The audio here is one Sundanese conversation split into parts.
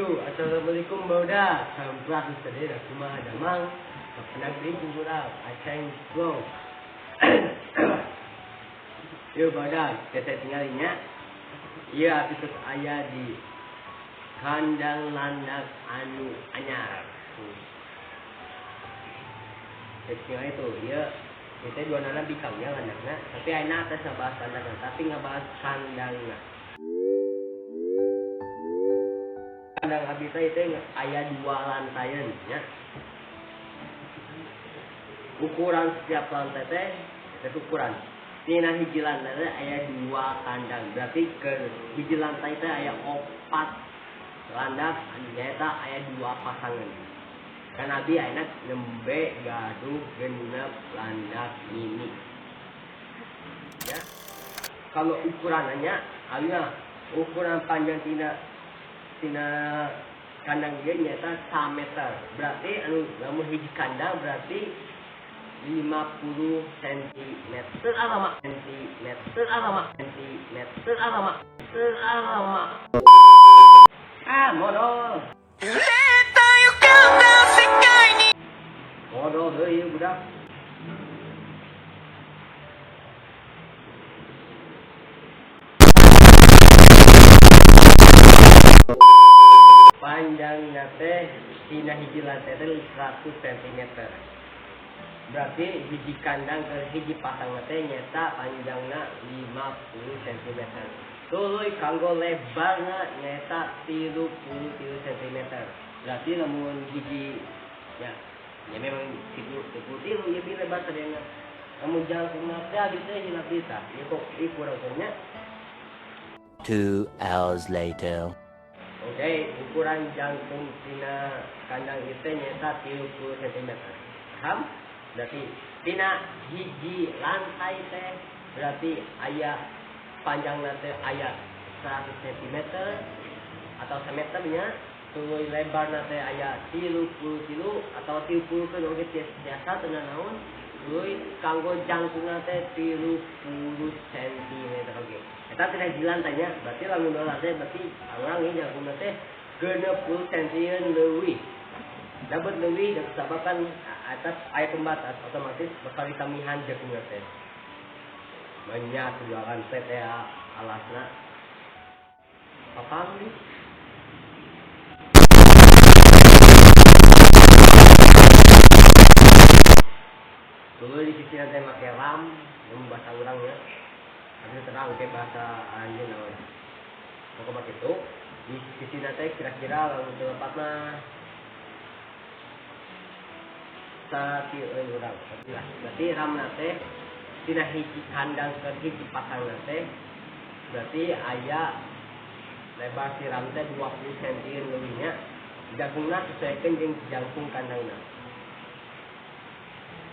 Aduh, assalamualaikum bauda. Sampurasun sadaya, kumaha damang? Kapendak deui jeung urang Aceng Vlog. Yeuh bauda, kita tinggali nya. Ieu abdi tos aya di kandang landak anu anyar. Kita tinggali tuh, ieu kita dua nana bikangnya landakna, tapi ayeuna teh ngabahas landakna, tapi ngabahas kandangna. Kandang abdi teh itu aya dua lantaian nya. Ukuran setiap lantai teh itu ukuran. Tina hiji lantai teh aya dua kandang. Berarti ke hiji lantai teh aya 4 landak, nyaeta aya 2 pasangan. Kan abdi ayeuna nembe gaduh 6 landak mini. Ya. Kalau ukurannya aya ukuran panjang tina kandang ieu nyaeta 1 meter. Berarti anu lamun hiji kandang berarti 50 cm. Alamak cm, alamak cm, alamak, alamak. Ah, modal. Modal deui budak. Panjangnya teh tina hiji lantai teh 100 cm. Berarti hiji kandang ke hiji pasang teh nyata panjangna 50 cm. Tuluy kanggo lebarna nyata 33 cm. Berarti lamun hiji ya, ya memang 33 ya bi lebar sadayana. Lamun jangkungna teh abdi teh hilap bisa. Ya kok ieu kurang-kurangnya. 2 hours later. Oke, ukuran jangkung tina kandang itu nyata 30 cm. Paham? Berarti tina hiji lantai teh berarti aya panjangna teh aya 100 cm atau semeternya, tuluy lebarna teh aya 33 atau 30 ke oge biasa teu naon, tuluy kanggo jangkungna teh 30 cm oge. Eta tina hiji lantainya, berarti lamun dua lantai berarti urang ieu jangkungna teh 60 cm leuwih. Dapat leuwih dan sababan atas aya pembatas otomatis bakal ditamihan jangkungna teh. Banyak dua lantai teh alasna. Paham nih? Dulu di sisi nanti make ram, yang bahasa urang ya. Tapi terang kayak bahasa anjeun naon. Pokoknya itu di sisi nanti kira-kira lamun teu lepat mah sakieu urang. Berarti ram teh tina hiji kandang ke hiji pasang teh berarti aya lebar si ram teh 20 cm leuwihnya. Jangkungna sesuaikeun jeung jangkung kandangna.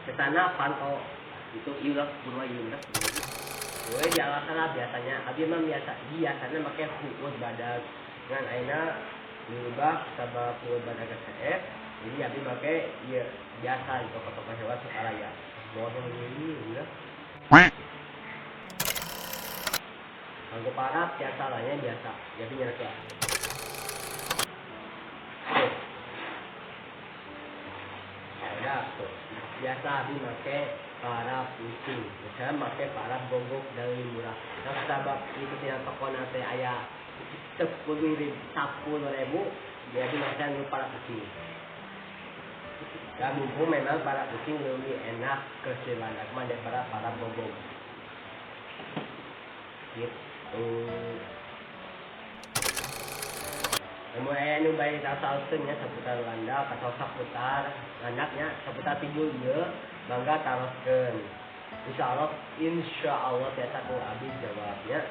Kesana pantau itu ieu lah kurma ieu lah. Gue di alasan lah biasanya, abi mah biasanya make huud badag. Ngan ayeuna dirubah sabab huud badag CF, jadi abi make ieu biasa di toko-toko hewan Sukaraya. Model ini udah. Kanggo parap biasa lahnya biasa, jadi nyerek lah. Udah tuh. Biasa abi make parap kucing, misalnya make parap gogok dan lebih murah. Nah, sabab itu tina toko nate aya 10.000, jadi make nu parap kucing. Ya mumpung memang parap kucing lebih enak ke si landak mah daripada parap gogok. Gitu. Namun aya nu bade tasauskeun nya saputar landak atau saputar landaknya, saputar video ieu mangga taroskeun. Insyaallah tiasa ku abdi jawabnya.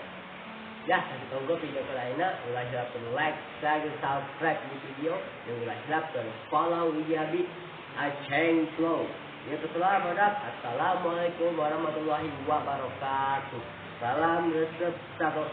Ya, tunggu video lainnya. Ulah hilap like, share, subscribe di video. Dan ulah hilap follow IG abdi Aceng Vlog. Ya terserah badak. Assalamualaikum warahmatullahi wabarakatuh. Salam resep satu.